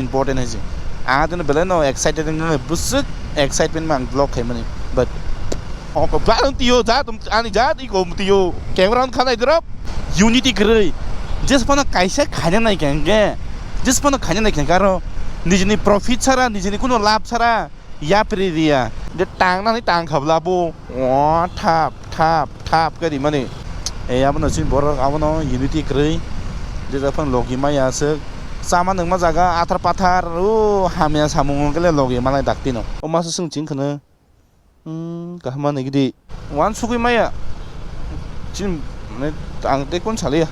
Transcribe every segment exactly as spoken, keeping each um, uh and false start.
Important hai se. Ang tino belai no excited wngkha, bwswk excitement ma ang vlog khaimani. But oko ba ang tio jat, ani jat iko tio camera on khanai drop. Unity kwrwi. Just phano kaisa khaina nai khe hwnkhe, just phano khaina nai khe hwnkhe aro nijini profit sara, nijini kuno lab sara yapri riya. Je tangnani tang khabla bo, o thap thap thap khe rimani. E, abono chini borok abono unity kwrwi. Je japhang logi maya aswk. Chama nungma jaga athar pathar, o hamya samung hwnkhe le logi malai daktino. O masa swng ching khwno. Hmm, kaham manwi gidi. Wansugwi maya. Chini, mane, ang tei kun saliya.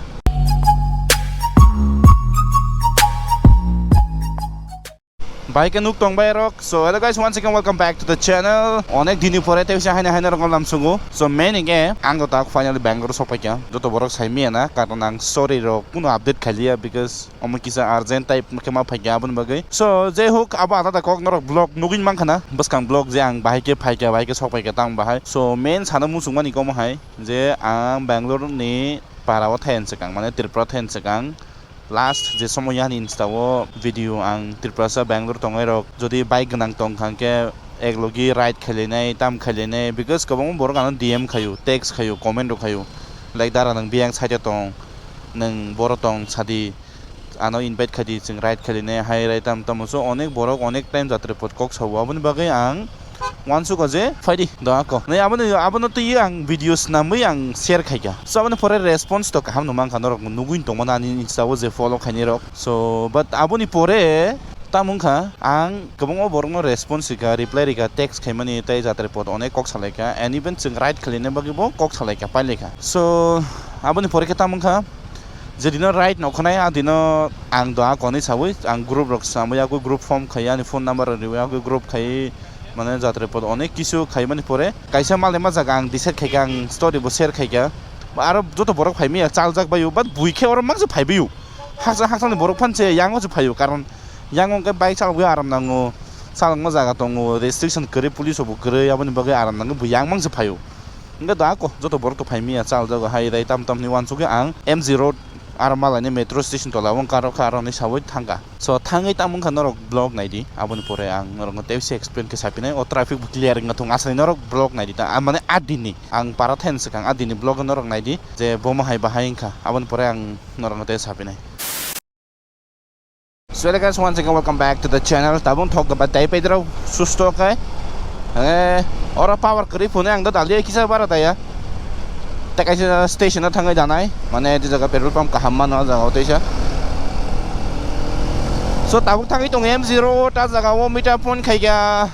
Bike nuk tong bai rok. So hello guys, once again welcome back to the channel. Onek dini pore tei bisa haina haina rok lam sungo. So main hwnkhe ang do tak finally Bangalore sok paikha. Joto borok sai miya na, karon ang story rok kuno update khailiya because omo kisa urgent type khe ma phaikha aboni bagwi. So je hok abo ada da kok norok vlog nugwi mankha na, bwskang vlog je ang bahai khe phaikha, bahai khe sok paikha tang bahai. So main sana muchung mani komo hai je ang Bangalore ni para o thai ang swkang, mane Tripura thai ang swkang. Last je somo yani Insta o video ang Tripurasa Bangalore tongnai rok jodi bike gwnang tong kha hwnkhe ek logi ride khailainai, tam khailainai, because kwbangma borok ano D M khaio, text khaio, comment rok khaio, like, "Dara nwng biyang side o tong, nwng boro tong sadi, ano invite khaidi, chwng ride khailainai," hai rai tam tamo. So onek borok onek time jatra pot kok sao, aboni bagwi ang uansukha je phaidi do ako. Nai abono, abono twi ang video snamwi ang share khaikha. So aboni pore response to kaham no mankha, norok nugwi tongmani ani Insta o je follow khainai rok. So but aboni pore tamo wngkha ang kwbangma borokno response rikha, reply rikha, text khaimani tei jatra pot onek kok salaikha, and even chwng ride khailaina bagwi bo kok salaikha, pailaikha. So aboni pore khe tamo wngkha, je dino ride nokhanai a dino ang do a konwi sawi ang group rok samwi agwi group form khai, ani phone number rok riwi agwi group khai, mane jatra pot onek kisu khaimani pore kaisa malai ma jaga ang decide khaikha, ang story bo share khaikha. Aro joto borok phaimaya chaljak baio, but bui khe oro mangsa phaibaio. Haksa haksa ni borok phan se yango se phaio, karon yango khe bike chalogwi aram nango, chalokma jaga tongo, restriction kwrwi, police rok bo kwrwi, aboni bagwi aram nango, bui yang mangsa phaio. Hwnkhe da ako joto borok to phai miya, chal jago hai rai tam tam hinwi uansukhe ang M G Road aro malaini metro station tola o wngkha, aro khe aro hinwi sawi thangkha. So thangwi tamo wngkha norok vlog naidi, aboni pore ang norokno tei se explain khe sapinai. O traffic bo clear wngya thung, aswk norok vlog naidi ta, ah, mane aa dinni ang para thaini swkang aa dinni vlog norok naidi je bomo hai bahai wngkha, aboni pore ang norokno tei sapinai. So hello guys, once again welcome back to the channel. Tabung thok ba tai pedro susto kai. Eh, oro power kwrwi phone ang da dali kisa bara ta ya. Ta kaisa station o thangwi danai. Mane di jaga petrol pump kaham mano jaga o teisa. So tabuk thangwi tong M zero ta jaga o meter point khaikha.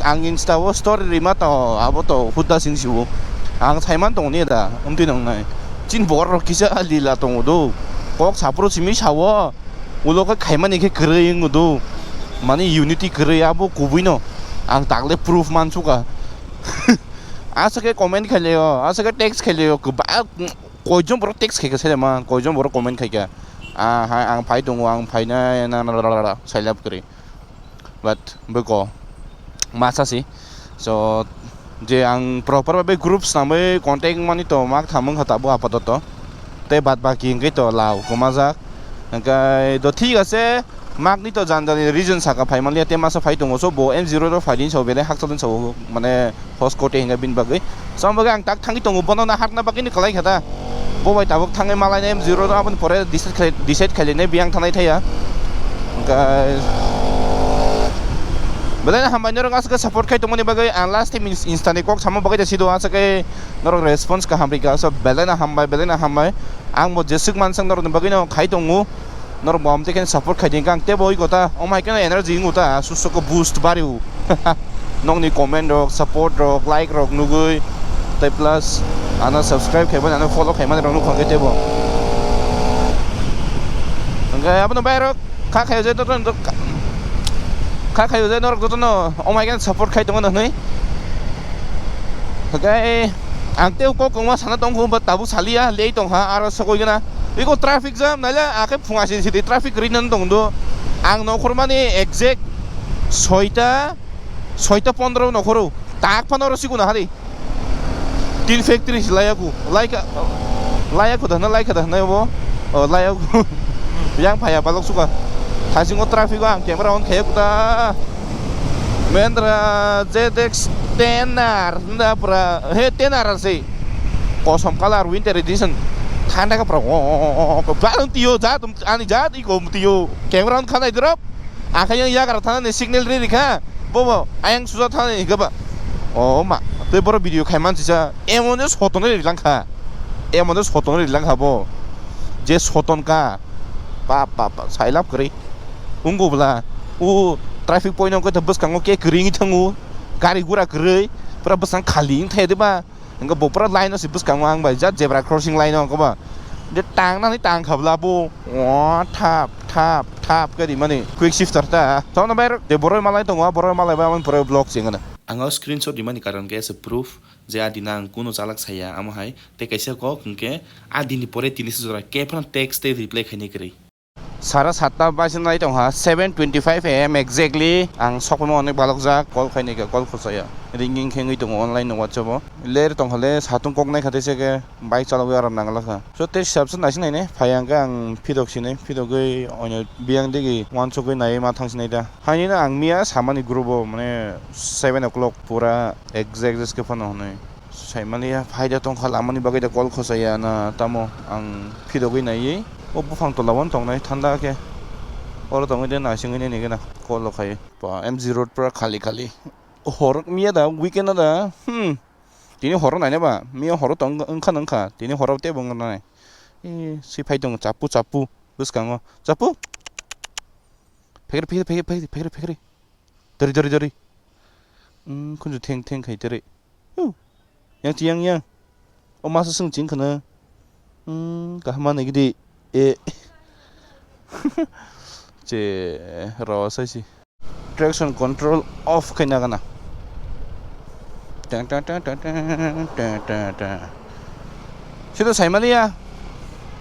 Ang Insta o story rima to, abo to huda sing sibo. Ang saiman tong ni da, umti nong nai. Chin bor rok kisa lila tong do. Kok sapro simi sawo. Ulo khe khaimani khe kwrwi wng do. Mani unity kwrwi abo kubui no. Ang takle proof man suka. Asa khe comment khaile yo, asa khe text khaile yo, kwba koijon borok text khaikha sele ma, koijon borok comment khaikha. Ah, ha, ang phai tongo, ang phainai na, na, na, na, na, sailap kwrwi. But bwko masa si. So je ang proper bai group swnamwi contact mani to mak thamung kha tabuk apatoto. Tei bad baki hwnkhe to lao kwmajak. Hwnkhe do thik ase, mak ni to jan jani reason saka phai manliya, tei masa phai tongo, so bo M zero ro phai din so belai hakchal din so mane host kote hinga bini bagwi. So, ang bagwi ang tak thangwi tongo, bono na hakna bagwi ni kwlai kha da. Bo bai tabuk thangwi malai na M zero no aboni pore decide khai, decide khai lainai biyang thanai thaya. Hwnkhe belai no hambai norok aswk support khai tongmani bagwi, ang last time ins-, Insta ni kok sama bagwi da sido aswk khe norok response kaham rikha. So, belai no hambai, belai no hambai. Ang bo jeswk mansang norok ni bagwi no khai tongo. Norok bo amtwi khe support khai di, hwnkhe ang teibo oi kota, omo hai kheno energy wngo ta, susto khe boost bari o. Nokni comment rok, support rok, like rok nugwi, tei plus ano subscribe khaimani, ano follow khaimani rok nukha hwnkhe teibo. Hwnkhe abono bai rok kha khayo je jotono, kha khayo je norok jotono omo hai kheno support khai tongo hwnwi. Hwnkhe ang tei kok kwbangma sana tongkhu, but tabuk saliya, late tongkha, aro sokoi gana. Iko traffic jam, naile akhe phunga sidi sidi traffic kwrwi nang tongdo. Ang nokhormani exact soita, soita pondro nokhoro. Tak phano oro sikuna hari. Tin factory si layaku, laika, layaku dahna, laika dahna bo. O, layaku. Yang phaya balok suka. Thasingo traffic o ang camera on khayo kuta. Mahindra Z X ten R hinda pura, he, ten R se. Kosom color winter edition. Thanda ka pura. Balung tiyo jat, ani jat iko tiyo. Camera on khanai drop. Akhai yang yagra thana ni signal ri rikha. Bobo, ayang suja thana ni gaba. O ma, tei boro video khai man sisa. Emon je soton ri langkha. Emon je soton ri langkha bo. Je soton ka. Pap, pap, pap, sailap kwrwi. Wngkha bwla, o traffic point o khe bwskango khe kwrwi wngwi thango, gari gura kwrwi, pura bwskang khali wng thaya diba? Hwnkhe bo pura line o se bwskango ang bai jat zebra crossing line o hwnkhe ba. Je tang nani tang kha bwla bo, o thap, thap, thap khe rimani quick shifter ta. Tongno bai de boroi malai tongo, boroi malai bai amoni pore block se wngkha na. Ang o screenshot rimani karon khe as a proof je a dina ang kuno chalak saya amo hai, tei kaisa kok hwnkhe a dini pore tini se jora khe phano text tei reply khainai kwrwi. Sara satta baisa nai tongkha, seven twenty-five A M exactly. Ang sokphano onek balokjak, call khainai khe call khosaya. Ringing khe wngwi tongo online no WhatsApp o. Ler tongkha le, satung kok nai kha tei se khe bike chalogwi aram nang lakha. So tei sabse naising nainai, phai ang khe ang phidok sinai, phidogwi oino biyang digi uansukgwi naiwi ma thang sinai da. Haino ang miya samani group o mane seven o'clock pura exact khe phano hwnwi. Saimaliya, phaida tongkha lamani bagwi da call khosaya na tamo ang phidogwi naiwi o buphang tola o tongnai thanda khe. Oro tongwi de naisingwi nini gana call o khai. Pa M G road pura khali khali. Hor miya da weekend da. Hmm. Tini horo naina ba, miya horo tong wngkha wngkha. Tini horo tebo wngkha nai. E, si phai tongo chapu chapu bwskango. Chapu. Phekre phekre phekre phekre phekre phekre. Dori dori dori. Hmm, khunju theng theng khai tere. Hu. Yang chi yang yang. O masa sung ching khana. Hmm, kaham nai gidi. E. Che, ro sai si. Traction control off khai na gana. Tang tang tang tang tang tang tang tang. Sida saimaliya.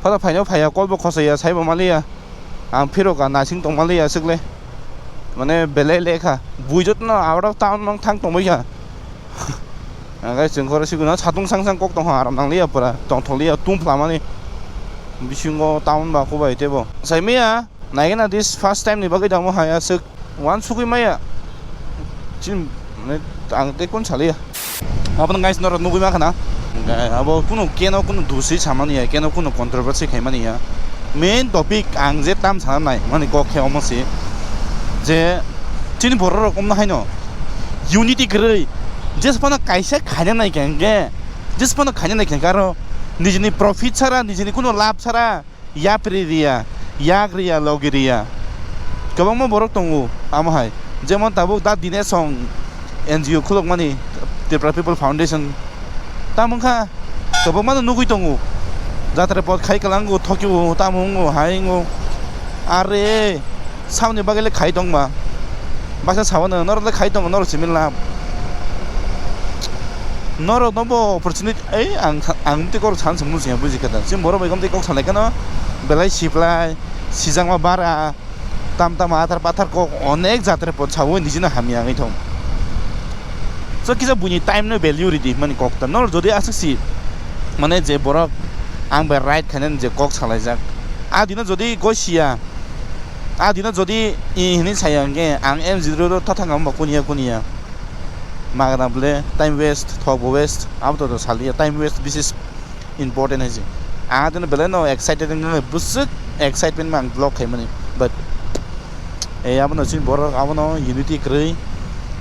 Phano phaino phaiya, call bo khosaya, saibo maliya. Ang phiro ka nasing tong maliya sikle. Mane belai lekha. Buijot no out of town mang thang tong baikha. Ang kai chwng khoro siguno satung sang sang kok tong aram nang liya pura. Tong thok liya tum phlamani. Bisingo town ba kubai tebo. Saimaya, naigena this first time ni bagwi damo haya sik. Wan sugui maya. Chim, mane, ang tei kun saliya. Abo guys, norok nugui ma khana. Abo kunu keno kunu dusi samani ya, keno kunu controversy khaimani ya. Main topic ang je tam sanai, mani kok khe omo si. Je chini borok rok omno haino unity kwrwi. Jesphano kaisa khaina nai khe hwnkhe, jesphano khaina nai khe hwnkhe aro nijini profit sara, nijini kunu lab sara, yapri riya, yak riya, logi riya. Kwbangma borok tongo amo hai. Jemon tabuk da Dinesh Song N G O khulukmani Tripura People Foundation. Tamo wngkha kwbangma no nugui tongo. Jatra pot khai kwlango, thokio, tamo wngo, hai wngo. Are, samni bagwi le khai tongma. Baksa sabono, norok le khai tongo, norok simi lab. Norok no bo opportunity, ei, ang, ang tei korok sana se mung singya buji khe da. Chini borok bai kom tei kok salai kheno, belai siplai, sijakma bara, tam tam athar pathar kok onek jatra pot sawi nijino hamya wngwi thong. So kisa buini time no value ridi mani kok ta. Norok jodi aswk si, mane je borok ang bai right khainani je kok salaijak. A dino jodi gosiya, A dino jodi i hinwi saya hwnkhe ang M zero ro thathang amo ba kuniya kuniya. Magana bole time waste, thok bo waste, abo to saliya time waste bisis important hai se. Ang dino belai no excited wngkha bwswk excitement ma ang vlog khaimani. But eh, abono chini borok abono unity kwrwi.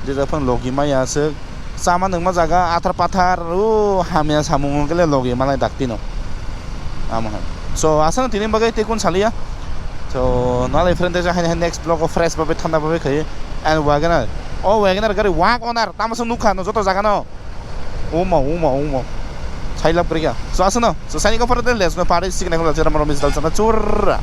Je japhang logi maya aswk. Chama nungma jaga athar pathar, o hamya samung hwnkhe le logi malai dakti no. Amo hai. So, aswk tini bagwi tei kun saliya. So, nalai friend tei haino next vlog o fresh babai thanda babai khai. And WagonR. O WagonR gari WagonR. Tamo se nukha no joto jaga no. Uma, uma, uma. Sailap kwrwikha. So, aswk no. So, sani ko pore let's no party sik nang la jera maro mis dal sana churra.